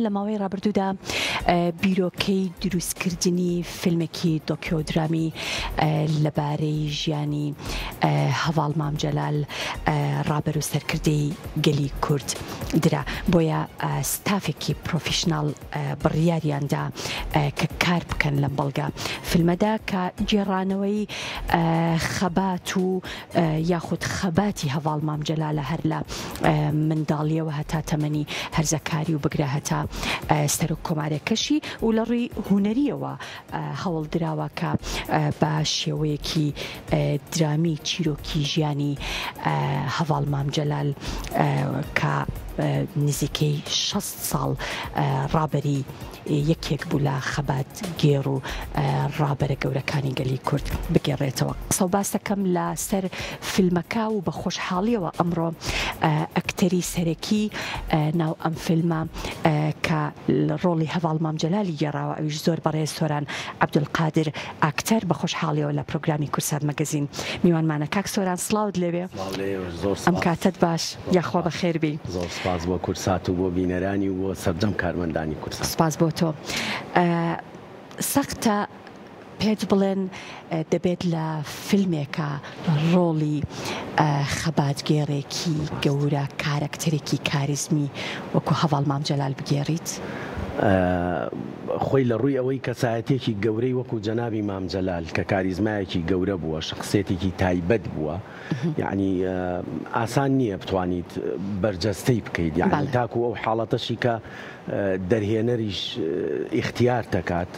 لە ماوەی ڕابردوودا بیرۆکەی دروستکردنی فیلمێکی دۆکیۆدرامی لەبارەی ژیانی هەڤاڵ مام جەلال ڕابەر و سەرکردەی گەلی کورد درا، بۆیە ستافێکی پرۆفیشناڵ بڕیاریاندا کە کار بکەن لەم بەڵگە فیلمەدا کە گێڕانەوەی خەبات و یاخود خەباتی هەڤاڵ مام جەلالە هەر لە منداڵیەوە هەتا تەمەنی هەرزەکاری و بگرە هەتا سەرۆک کۆمارەکەشی و لە ڕووی هونەریەوە هەوڵ دراوە کە بە شێوەیەکی درامی چیرۆکی ژیانی هەڤاڵ مام جەلال کە نزیکەی 60 ساڵ ڕابەری یەکێک بوو لە خەباتگێڕ و ڕابەرە گەورەکانی گەلی کورد بگێڕێتەوە. قسە و باسەکەم لە سەر فیلمەکە و بە خۆشحاڵیەوە ئەمڕۆ ئەکتەری سەرەکی ناو ئەم فیلمە کە ڕۆڵی هەڤاڵ مام جەلالی گێڕاوە ئەویش زۆر بەڕێز سۆران عەبدولقادر ئاکتەر بە خۆشحاڵیەوە لە پرۆگرامی کوردسات مەگەزین میوانمانە. کاک سۆران سڵاوت لێبێ. سڵاو لە ئێوەش زۆر ئەم سپاس. کاتەت باش. زۆر یاخوا سپاس. بەخێر بێی. زۆر سپاس بۆ کوردسات و بۆ بینەرانی و بۆ سەرجەم کارمەندانی کوردسات. سپاس بۆ تۆ. سەختە پێت بڵێن دەبێت لە فیلمێکا ڕۆڵی خەباتگێڕێکی گەورە، کارەکتەرێکی کاریزمی وەکو هەڤاڵ مام جەلال بگێڕیت؟ خۆی لە ڕووی ئەوەی کەسایەتیەکی گەورەی وەکو جەنابی مام جەلال کە کاریزمایەکی گەورە بووە، شەخسیەتێکی تایبەت بووە، یەعنی ئاسان نییە بتوانیت بەرجەستەی بکەیت، یەعنی تاکو ئەو حاڵەتەشی کە دەرهێنەریش ئیختیار دەکات،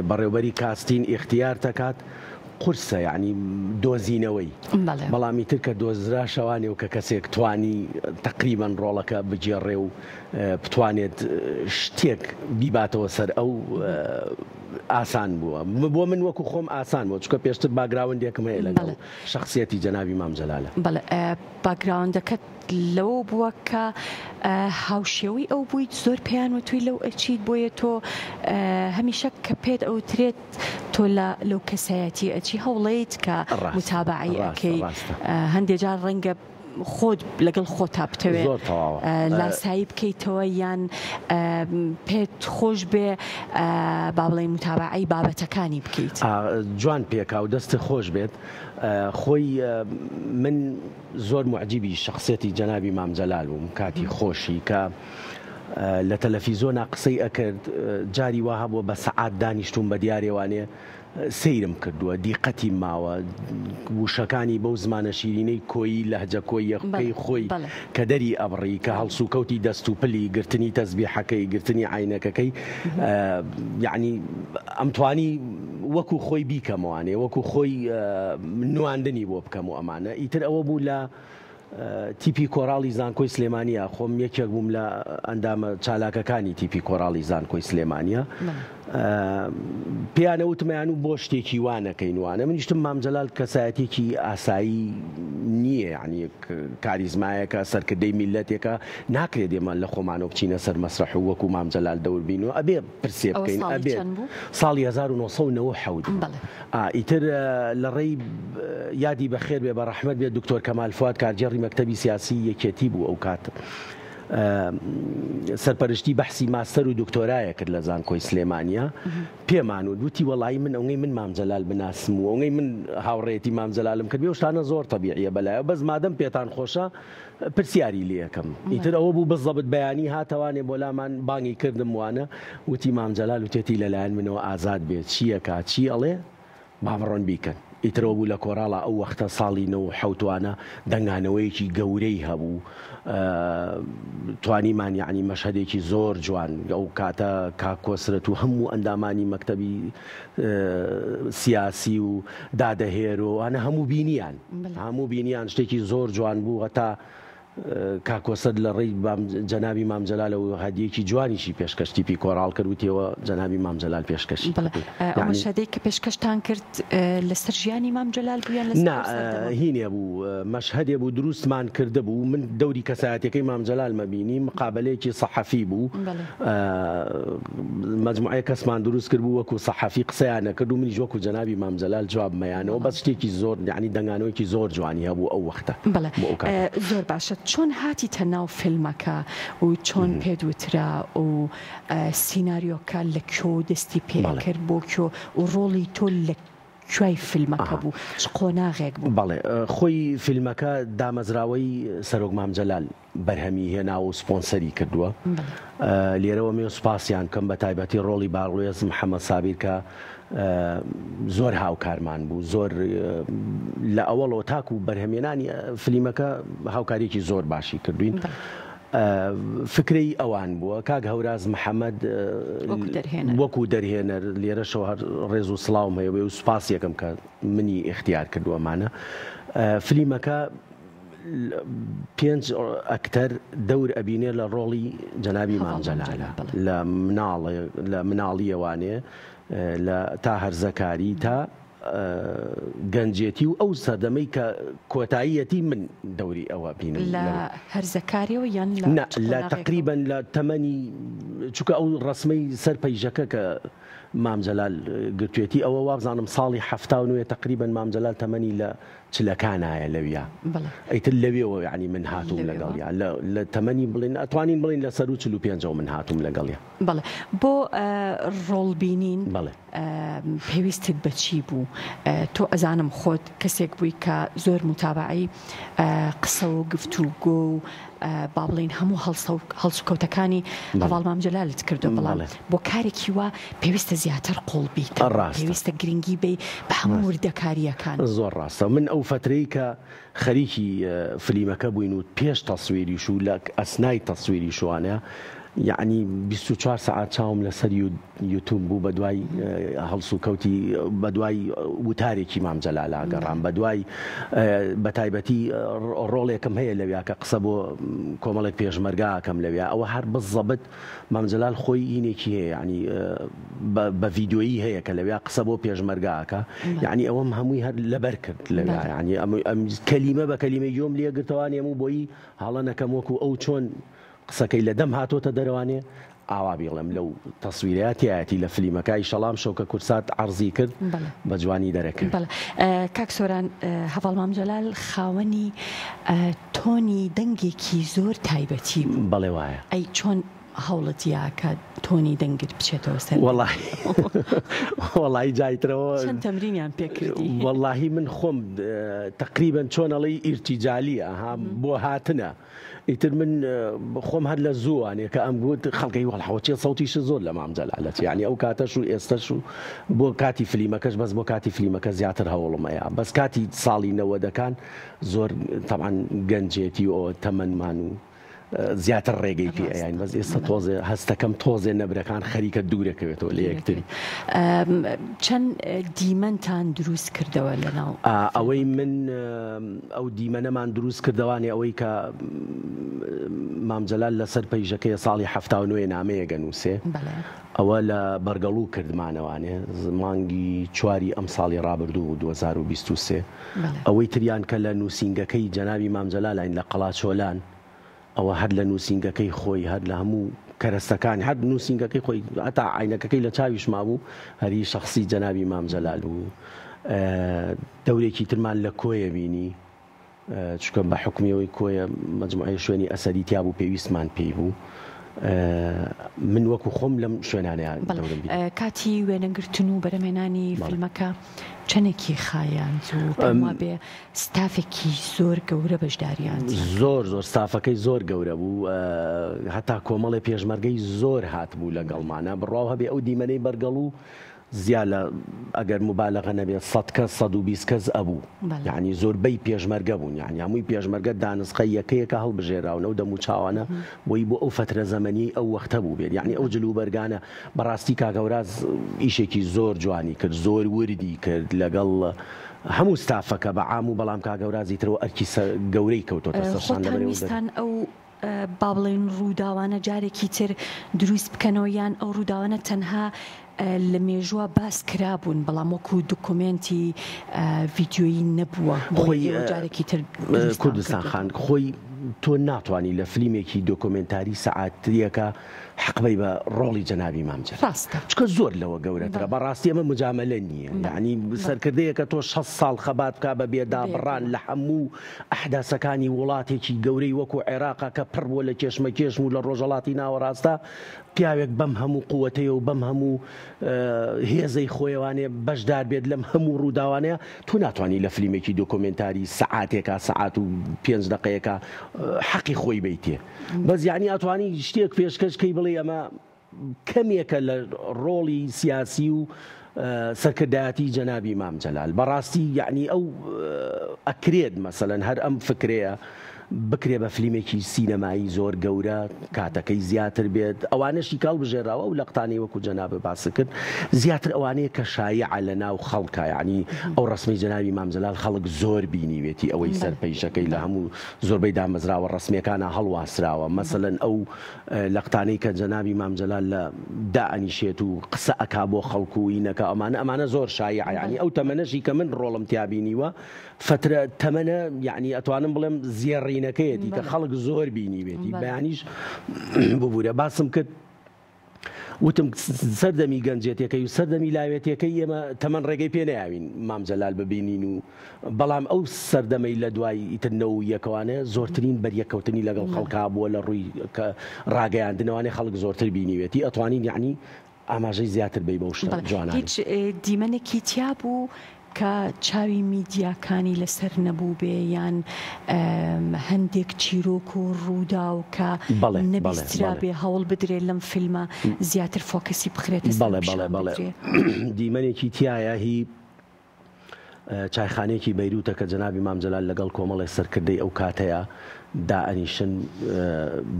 بەڕێوبەری کاستین ئیختیار دەکات، قورسە یەعنی دۆزینەوەی، بەڵام ئیتر کە دۆزراشەوانێ و کە کەسێک توانی تەقریبەن ڕۆڵەکە بگێڕێ و بتوانێت شتێک بیباتەوە سەر ئەو ئاسان بووە بۆ من وەکو خۆم ئاسان بووە چونکە پێشتر باگراوندێکم هەیە لەگەڵ شەخسیەتی جەنابی مام جەلالە. بەڵێ باکگراوندەکەت لەوە بووە کە هاوشێوەی ئەو بوویت زۆر پێیان وتووی لەو ئەچیت بۆیە تۆ هەمیشە کە پێت ئەوترێت تۆ لە لەو کەسایەتی ئەچی هەوڵەیت کە متابعی ئەکەی هەندێ جار ڕەنگە خۆت لەگەڵ خۆتا بتەوێ زۆر تەواوە. لاسایی بکەیتەوە یان پێت خۆش بێ با بڵێین متابەعەی بابەتەکانی بکەیت. جوان پێکا و دەستت خۆش بێت. خۆی من زۆر موعجیبی شەخسیەتی جەنابی مام جەلال بووم کاتی خۆشی کە لە تەلەفیزۆنا قسەی ئەکرد جاری وا هەبووە بە سەعات دانیشتووم بە دیارێوانێ سەیرم کردووە دیقەتیم ماوە وشەکانی بەو زمانە شیرینەی کۆیی لەهجە کۆییەکەی خۆی کە دەری ئەبڕی کە هەڵسوکەوتی دەست و پلی گرتنی تەزبیحەکەی گرتنی عەینەکەکەی یەعنی ئەمتوانی وەکو خۆی بیکەمەوانێ وەکو خۆی نواندنی بۆ بکەم و ئەمانە ئیتر ئەوە بوو لە تیپی کۆراڵی زانکۆی سلێمانیە، خۆم یەکێک بووم لە ئەندامە چالاکەکانی تیپی کۆراڵی زانکۆی سلێمانیە، پێیانە وتم یان و بۆ شتێکی وا نەکەین وانە، منیش وتم مام جەلال کەسایەتیەکی ئاسایی نییە، یانی کاریزمایەکە، سەرکردەی میللەتێکە، ناکرێت ئێمە لە خۆمانەوە بچینە سەر مەسرەح و وەکو مام جەلال دەور بین و ئەبێ پرسێ بکەین، ئەبێت. ساڵی 1997 بوو. ئا ئیتر لە ڕێی یادی بەخێر بێ بە ڕەحمەت بێ دکتۆر کەمال فواد کارگێڕی مەکتەبی سیاسی یەکێتی بوو ئەو کات سەرپەرشتی بەحسی ماستەر و دکتۆرایە کرد لە زانکۆی سلێمانیە پێمان وت وتی وەڵایی من ئەوەی من مام جەلال بناسم و ئەوەی من هاوڕێیەتی مام جەلالم کرد بێ شتانە زۆر تەبیعیە بەلایەوە بەس مادەم پێتان خۆشە پرسیاری لێ ئەکەم ئیتر ئەوە بوو بزەبت بەیانی هاتەوانێ بۆ لامان بانگی کردم وانە وتی مام جەلال وتێتی لەلایەن منەوە ئازاد بێ چیەکا چی ئەڵێ با بڕۆن بیکەن ئیتر ئەوە بوو لە کۆراڵا ئەو وەختە ساڵی نەوە حەوتوانە دەنگانەوەیەکی گەورەی هەبوو توانیمان یعنی مەشهدێکی زۆر جوان ئەو کاتە کاک کۆسرەت و هەموو ئەندامانی مەکتەبی سیاسی و دادە هێرۆ ئەوانە هەموو بینیان هەموو بینیان شتێکی زۆر جوان بوو هەتا کاک کۆسرەت لە ڕێی جەنابی مام جەلالەوە هەدیەکی جوانیشی پێشکەش تیپی کۆراڵ کرد وتیەوە جەنابی مام جەلال پێشکەشی بەڵێ ئەو مەشهەدەی کە پێشکەشتان کرد لەسەر ژیانی مام جەلال بوو یان لەسەر نا هینێ بوو مەشهەدێ بوو دروستمان کردبوو من دەوری کەسایەتیەکەی مام جەلالمە بینی مقابەلەیەکی سەحەفی بوو مەجموعەیەک کەسمان دروست کرد بوو وەکو سەحەفی قسەیان نەکرد و منیش وەکو جەنابی مام جەلال جوابمەیانەوە بەس شتێکی زۆر یعنی دەنگانەوەیەکی زۆر جوانی هەبوو ئەو وەختە بەڵێ بۆ ئەو کاتە. زۆر باشە. چۆن هاتیتە ناو فیلمەکە و چۆن پێت وترا و سیناریۆکە لە کوێوە دەستی پێ کرد بۆ کوێ و ڕۆڵی تۆ لە کوێی فیلمەکە بوو چ قۆناغێک بوو؟ بەڵێ خۆی فیلمەکە دامەزراوەی سەرۆک مام جەلال بەرهەمی هێناوە و سپۆنسەری کردووە. لێرەوە مێ سوپاسیان بکەم بە تایبەتی ڕۆڵی باڵوێز محەممەد سابیر کە زۆر هاوکارمان بوو زۆر لە ئەوەڵەوە تاکو بەرهەمێنانی فلیمەکە هاوکاریەکی زۆر باشی کردوین. فکرەی ئەوان بووە کاک هەوراز محەممەد وەکو دەرهێنەر لێرەشەوە هەر ڕێز و سڵاوم هەیە و سوپاسیەکەم کە منی ئیختیار کردووەمانە فلیمەکە پێنج ئەکتەر دەور ئەبینێ لە ڕۆڵی جەنابی مام جەلالە لە مناڵ لە مناڵیەوانێ لە تا هەرزەکاری تا گەنجێتی و ئەو سەردەمەی کە کۆتاییەتی من دەوری ئەوە بینم لە هەرزەکاریەوە یان لە تقریبا لە تەمەنی چونکە ئەو ڕسمەی سەر پەیژەکە کە مام جەلال گرتوێتی ئەوە وابزانم ساڵی 79 تقریبا مام جەلال تەمەنی لە چلەکانایە لەویا ئیتر لەوێوە یانی من هاتووم لەگەڵیا لە تەمەنی بڵێن ئەتوانین بڵێین لە سەروو 45ەوە من هاتووم لەگەڵیا. بەڵێ بۆ ڕۆڵ بینین پێویستت بە چی بوو؟ تۆ ئەزانم خۆت کەسێک بووی کە زۆر موتابەعەی قسە و گفتوگۆ و با بڵێین هەموو هەڵسوکەوتەکانی هەڤاڵ مام جەلالت کردووە، بەڵام بۆ کارێکی وا پێویستە زیاتر قوڵ بیتەوە، پێویستە گرنگی بەی بە هەموو وردەکارییەکان. زۆر ڕاستە، من ئەو فەترەی کە خەریکی فلیمەکە بووین و پێش تەسویریش و لە ئەسنای تەسویریشوانە یەعنی 24 سەعات چاوم لەسەر یوتوب بوو بەدوای هەڵسوکەوتی بەدوای وتارێکی مام جەلالا گەڕام بەدوای بەتایبەتی ڕۆڵێکم هەیە لەویا کە قسە بۆ کۆمەڵێک پێشمەرگا ئەکەم لەویا ئەوە هەر بزەبت مام جەلال خۆی هینێکی هەیە یعنی بە ڤیدیۆیی هەیە کە لەویا قسە بۆ پێشمەرگا ئەکا یعنی ئەوەم هەمووی هەر لەبەر کرد لەویا یعنی ئەم کەلیمە بە کەلیمەی گوێم لێ گرتەوانێم و بۆی هەڵە نەکەم وەکو ئەو چۆن قسەکەی لە دەم هاتۆتە دەرەوانێ ئاوا بیڵێم لەو تەسویرەیا تیایەتی لە فلیمەکە ئیشەڵا ئەمشەو کە کورسات عەرزی کرد بە جوانی دەرەکەوێ. بەڵێ کاک سۆران هەڤاڵ مام جەلال خاوەنی تۆنی دەنگێکی زۆر تایبەتی بوو. بەڵێ وایە. ئەی چۆن هەوڵت یا کە تۆنی دەنگت بچێتەوە سەر دەنگ؟ وەڵاهی وەڵاهی جایترەوە. چەند تەمرینیان پێ کردی؟ وەڵاهی من خۆم تەقریبەن چۆن ئەڵێی ئیرتیجالیە ها بۆ هاتنە. ئیتر من خۆم هەر لە زووانێ کە ئەم گوت خەڵکەی وەڵحەوە چێ سەوتیشت زۆر لە مام جەلالە چێ یانی ئەو کاتەش و ئێستەش و بۆ کاتی فلیمەکەش بەس بۆ کاتی فلیمەکە زیاتر هەوڵم ئەیا بەس کاتی ساڵی نەوەدەکان زۆر تەبعەن گەنجێتی و ئەوە تەمەنمان و زیاتر ڕێگەی پێ ئەیاین بەس ئێستا تۆزێ هەستەکەم تۆزێ نەبرەکان خەریکە دوورەکەوێتەوە لە یەکتری. چەند دیمەنتان دروست کردەوە لەناو ئەوەی من ئەو دیمەنەمان دروست کردەوانێ ئەوەی کە مام جەلال لەسەر پەیژەکەی ساڵی 79 نامەیەک ئەنووسێ ئەوە لە بەرگەڵوو کردمانەوانێ مانگی چواری ئەم ساڵی ڕابردوو بوو 2023 ئەوەی تریان کە لە نووسینگەکەی جەنابی مام جەلالاین لە قەڵاچۆلان ئەوە هەر لە نووسینگەکەی خۆی هەر لە هەموو کەرەستەکانی هەر نووسینگەکەی خۆی هەتا عینەکەکەی لە چاویش مابوو هەری شەخسی جەنابی مام جەلال بوو دەورێکی ترمان لە کۆیە بینی چونکە بە حوکمی ئەوەی کۆیە مەجموعەی شوێنی ئەسەری تیا بوو پێویستمان پێی بوو من وەکو خۆم لەم شوێنانەیان دەورم بینی. کاتی وێنەگرتن و بەرهەمهێنانی فیلمەکە چەندێکی خایاند و پێم وابێ ستافێکی زۆر گەورە بەشداریان تیا کرد؟ زۆر زۆر ستافەکەی زۆر گەورە بوو هەتا کۆمەڵێ پێشمەرگەی زۆر هاتبوو لەگەڵمانا بڕواو هەبێ ئەو دیمەنەی بەرگەڵوو زیا لە ئەگەر موبالەغە نەبێت سەد کەس 120 کەس ئەبوو یانی زۆربەی پێشمەرگە بوون یانی هەمووی پێشمەرگە دانسقە یەکە یەکە هەڵبژێراون ئەو دەموچاوانە بۆی بۆ ئەو فەترە زەمەنیەی ئەو وەختە بوو بێت یانی ئەو جلوبەرگانە بەڕاستی کاک هەوراز ئیشێکی زۆر جوانی کرد زۆر وردی کرد لەگەڵ هەموو ستافەکە بە عام و بەڵام کاک هەورازی ترەوە ئەرکی گەورەی کەوتۆتە سەر شان خۆتان لەبەر ئەوە ویستان ئەو با بڵێین ڕووداوانە جارێکی تر دروست بکەنەوە یان ئەو ڕووداوانە تەنها لە مێژووە باس کرابوون بەڵام وەکو دوکومێنتی ڤیدیۆیی نەبووە بۆیە خۆی ئێوە جارێکی تر دروستتان کوردستان کردووە؟ خان خۆی تۆ ناتوانی لە فلیمێکی دۆکۆمێنتاری سەعاتیەکە حەق بەی بە ڕۆڵی جەنابی مام جەلال. ڕاستە. چونکە زۆر لەوە گەورەترە. بەڕاستی ئەمە مجامەلە نییە. یەعنی سەرکردەیەکە تۆ 60 ساڵ خەبات بکا بە بێ دابڕان لە هەموو ئەحداسەکانی وڵاتێکی گەورەی وەکو عێراقا کە پڕ بووە لە کێشمەکێشم و لە ڕۆژهەڵاتی ناوەڕاستا پیاوێک بەم هەموو قوەتەیە و بەم هەموو هێزەی خۆیەوانێ بەشدار بێت لەم هەموو ڕووداوانەیە تۆ ناتوانانی لە فلیمێکی دۆکۆمێنتاری سەعاتێکا سەعات و پێنج دقەیەکە حەقی خۆی بیتێ بەس یعنی ئەتوانی شتێک پێشکەش کەی بڵێ ئەمە کەمێکە لە ڕۆڵی سیاسی و سەرکردایەتی جەنابی مام جەلال بەڕاستی یعنی ئەو ئەکرێت مەسەلەن هەر ئەم فکرەیە بکرێ بە فلیمێکی سینەمایی زۆر گەورە کاتەکەی زیاتر بێت ئەوانەشی کە هەڵبژێراوە ئەو لەقتانەی وەکو جەنابت باست کرد زیاتر ئەوانەیە کە شایعە لە ناو خەڵکا یعنی ئەو ڕەسمەی جەنابی مام جەلال خەڵک زۆر بینیوێتی ئەوەی سەر پەیژەکەی لە هەموو زۆربەی دامەزراوە ڕەسمیەکانا هەڵواسراوە مەسەلەن ئەو لەقتانەی کە جەنابی مام جەلال لە دائەنیشێت و قسە ئەکا بۆ خەڵک و ئینەکە ئەمانە ئەمانە زۆر شایعە یعنی ئەو تەمەنەشی کە من ڕۆڵم تیا بینیوە فەترە تەمەنە یعنی ئەتوانم بڵێم زێڕینەکەیەتی کە خەڵک زۆر بینیوێتی بەیانیش ببوورە باسم کرد وتم سەردەمی گەنجێتەکەی و سەردەمی لاوێتەکەی ئێمە تەمەن ڕێگەی پێ نەیاوین مام جەلال ببینین و بەڵام ئەو سەردەمەی لە دوای ئیتر نەو یەکەوانە زۆرترین بەریەککەوتنی لەگەڵ خەڵکا بووە لە ڕووی کە ڕاگەیاندنەوانێ خەڵک زۆرتر بینیوێتی ئەتوانین یعنی ئاماژەی زیاتر بەی بەو شتە جوانانەی. هیچ دیمەنێکی تیا بوو کە چاوی میدیاکانی لەسەر نەبووبێ یان هەندێک چیرۆک و ڕووداو کە نەبیسترابێ هەوڵ بدرێ لەم فیلمە زیاتر فۆکەسی بخرێتە سەر پیشان بدرێ؟ دیمەنێکی تیایە هی چایخانەیەکی بەیروتە کە جەنابی مام جەلال لەگەڵ کۆمەڵێ سەرکردەی ئەو کاتەیە دائەنیشن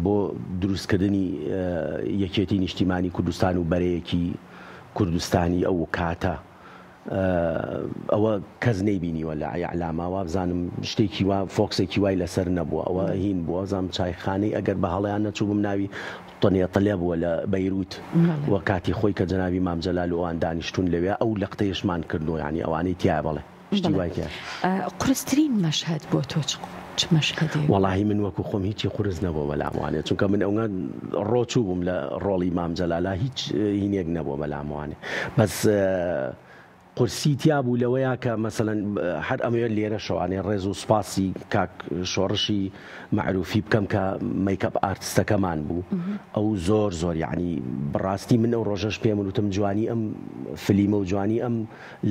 بۆ دروستکردنی یەکێتی نیشتیمانی کوردستان و بەرەیەکی کوردستانی ئەو کاتە ئەوە کەس نەیبینیوە لە ئیعلاما وابزانم شتێکی وا فۆکسێکی وای لەسەر نەبووە ئەوە هین بووە زام چایخانەی ئەگەر بە هەڵەیان نەچووبم ناوی طنێطلێ بووە لە بەیروت و کاتی خۆی کە جەنابی مام جەلال و ئەوان دانیشتوون لەوێ ئەو لەقتەیشمان کردووە یانی ئەوانەی تیایە بەڵێ شتی وای تیایە. قورسترین مەشهەد بۆ تۆ چ مەشهەدێک بوو؟ وەڵاهی من وەکو خۆم هیچی قورس نەبووە بەلاموانێ چونکە من ئەونە ڕۆچوو بووم لە ڕۆڵی مام جەلالا هیچ هینێک نەبووە بەلاموانێ بەس قورسی تیا بوو لەوەیا کە مەسەلەن هەر ئەمەوێت لێرەشەوانێ ڕێز و سوپاسی کاک شۆڕشی مەعروفی بکەم کە مەیکئەپ ئارتستەکەمان بوو ئەو زۆر زۆر یعنی بەڕاستی من ئەو ڕۆژەش پێم وتم جوانی ئەم فلیمە و جوانی ئەم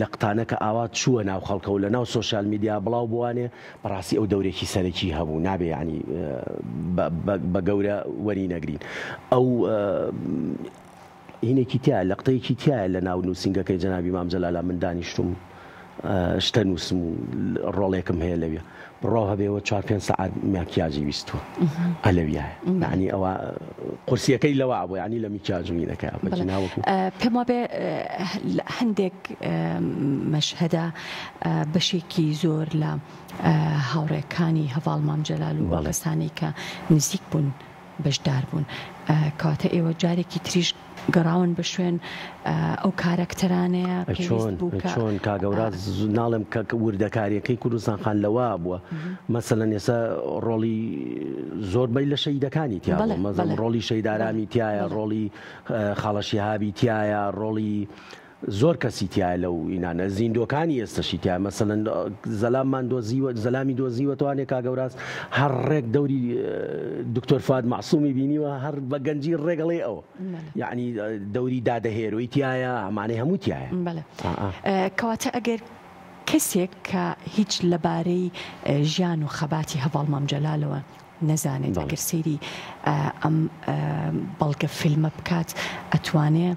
لەقتانە کە ئاوا چووە ناو خەڵکەوە لە ناو سۆشیال میدیا بڵاو بووانێ بەڕاستی ئەو دەورێکی سەرەکی هەبوو نابێ یعنی بە گەورە وەری نەگرین ئەو هینێکی تیایە لەقتەیەکی تیایە لە ناو نووسینگەکەی جەنابی مام جەلالا من دانیشتوم شتە نووسم و ڕۆڵێکم هەیە لەوێ بڕاو هەبێەوە چوار پێنج سەعات ماکیاجی ویستووە ئەلەویایە یعنی ئەوە قورسیەکەی لەوە بوو یعنی لە میکیاج و هینەکە بەجناوەکو پێم وابێ هەندێک مەشهەدە بەشێکی زۆر لە هاوڕێکانی هەڤاڵ مام جەلال و کەسانی کە نزیک بوون بەشدار بوون. کەواتە ئێوە جارێکی تریش گەڕاون بە شوێن ئەو کارەکتەرانەیە پێویست بوو کە. چۆن کاک هەوراز ناڵێم کە وردەکاریەکەی کوردستان خان لەوە بووە مەسەلەن ئێستا ڕۆڵی زۆربەی لە شەهیدەکانی تیا بووە مەزەم ڕۆڵی شەیدارامی تایە ڕۆڵی خاڵە شیهابی تایە ڕۆڵی زۆر کەسی تیایە لەو ئینانە زیندۆکانی ئێستەشی تیایە مەسەلەن زەلاممان دۆزیوە زەلامی دۆزیوەتەوانێ کاک هەوراز هەر ڕێک دەوری دکتۆر فواد مەعسومی بینیوە هەر بە گەنجی ڕێگەڵی ئەو یعنی دەوری دادە هێرۆی تیایە ئەمانەی هەموو تیایە بەڵێ کەواتە ئەگەر کەسێک کە هیچ لەبارەی ژیان و خەباتی هەڤاڵ مام جەلالەوە نەزانێت ئەگەر سەیری ئەم بەڵگە فیلمە بکات ئەتوانێ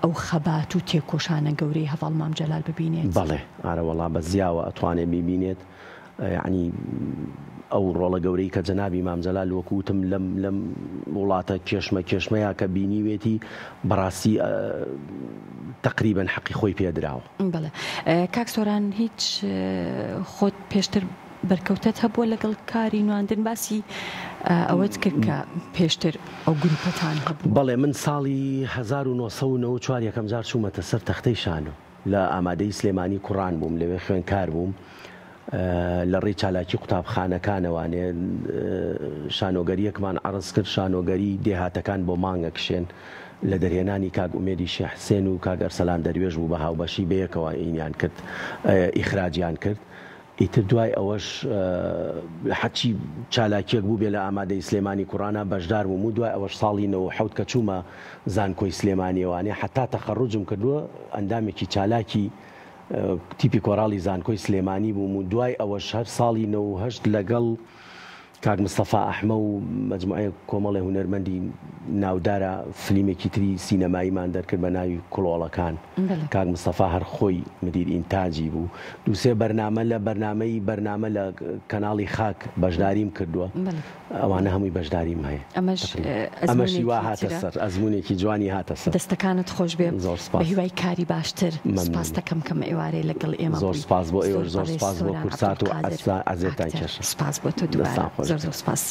ئەو خەبات و تێکۆشانە گەورەی هەڤاڵ مام جەلال ببینێت؟ بەڵێ ئارەوەڵا بە زیاوە ئەتوانێ بیبینێت یەعنی ئەو ڕۆڵە گەورەی کە جەنابی مام جەلال وەکو وتم لەم لەم وڵاتە کێشمە کێشمەیە کە بینیوێتی بەڕاستی تەقریبەن حەقی خۆی پێ دراوە. بەڵێ کاک سۆران هیچ خۆت پێشتر بەرکەوتەت هەبووە لەگەڵ کاری نواندن باسی ئەوەت کرد کە پێشتر ئەو گروپەتان هەبوو. بەڵێ من ساڵی 1994 یەکەم جار چوومەتە سەر تەختەی شانۆ لە ئامادەیی سلێمانی کوڕان بووم لەوێ خوێندکار بووم. لە ڕێی چالاکی قوتابخانەکانەوانێ شانۆگەرییەکمان عەڕز کرد، شانۆگەری دێهاتەکان بۆ مانگ ئەکشێن لە دەرهێنانی کاک ئومێدی شێخ حسێن و کاک ئەرسەلان دەروێش بوو بە هاوبەشی بەیەکەوە ئینیان کرد ئیخراجیان کرد. ئیتر دوای ئەوەش هەرچی چالاکیەک بووبێ لە ئامادەی سلێمانی کوڕانە بەشدار بووم و دوای ئەوەش ساڵی 97 کە چوومە زانکۆی سلێمانیەوانێ حەتا تەخەڕوجم کردووە ئەندامێکی چالاکی تیپی کۆراڵی زانکۆی سلێمانی بووم و دوای ئەوەش هەر ساڵی 98 لەگەڵ کاک مستەفا ئەحمە و مەجموعەیەک کۆمەڵێ هونەرمەندی ناودارا فلیمێکی تری سینەماییمان دەرکرد بە ناوی کڵۆڵەکان. کاک مستەفا هەر خۆی مدیر ئینتاجی بوو. دوو سێ بەرنامە لە بەرنامەی بەرنامە لە کەناڵی خاک بەشداریم کردووە. ئەوانە هەمووی بەشداریم هەیە. ئەمەش ئەمەشی وا هاتە سەر. ئەزموونێکی جوانی هاتە سەر. دەستەکانت خۆش بێ. زۆر سپاس. بە هیوای کاری باشتر. مەمنوون. سپاست دەکەم کەم ئێوارەی لەگەڵ ئێمە زۆر بووی. سپاس بۆ ئێوەش زۆر زۆر بەڕێز سپاس بۆ سۆران کورسات و عەبدولقادر ئەزێتان ئاکتەر کێشا. سپاس بۆ تۆ دەستان دووبارە خۆش زۆر بێ. زۆر سپاس.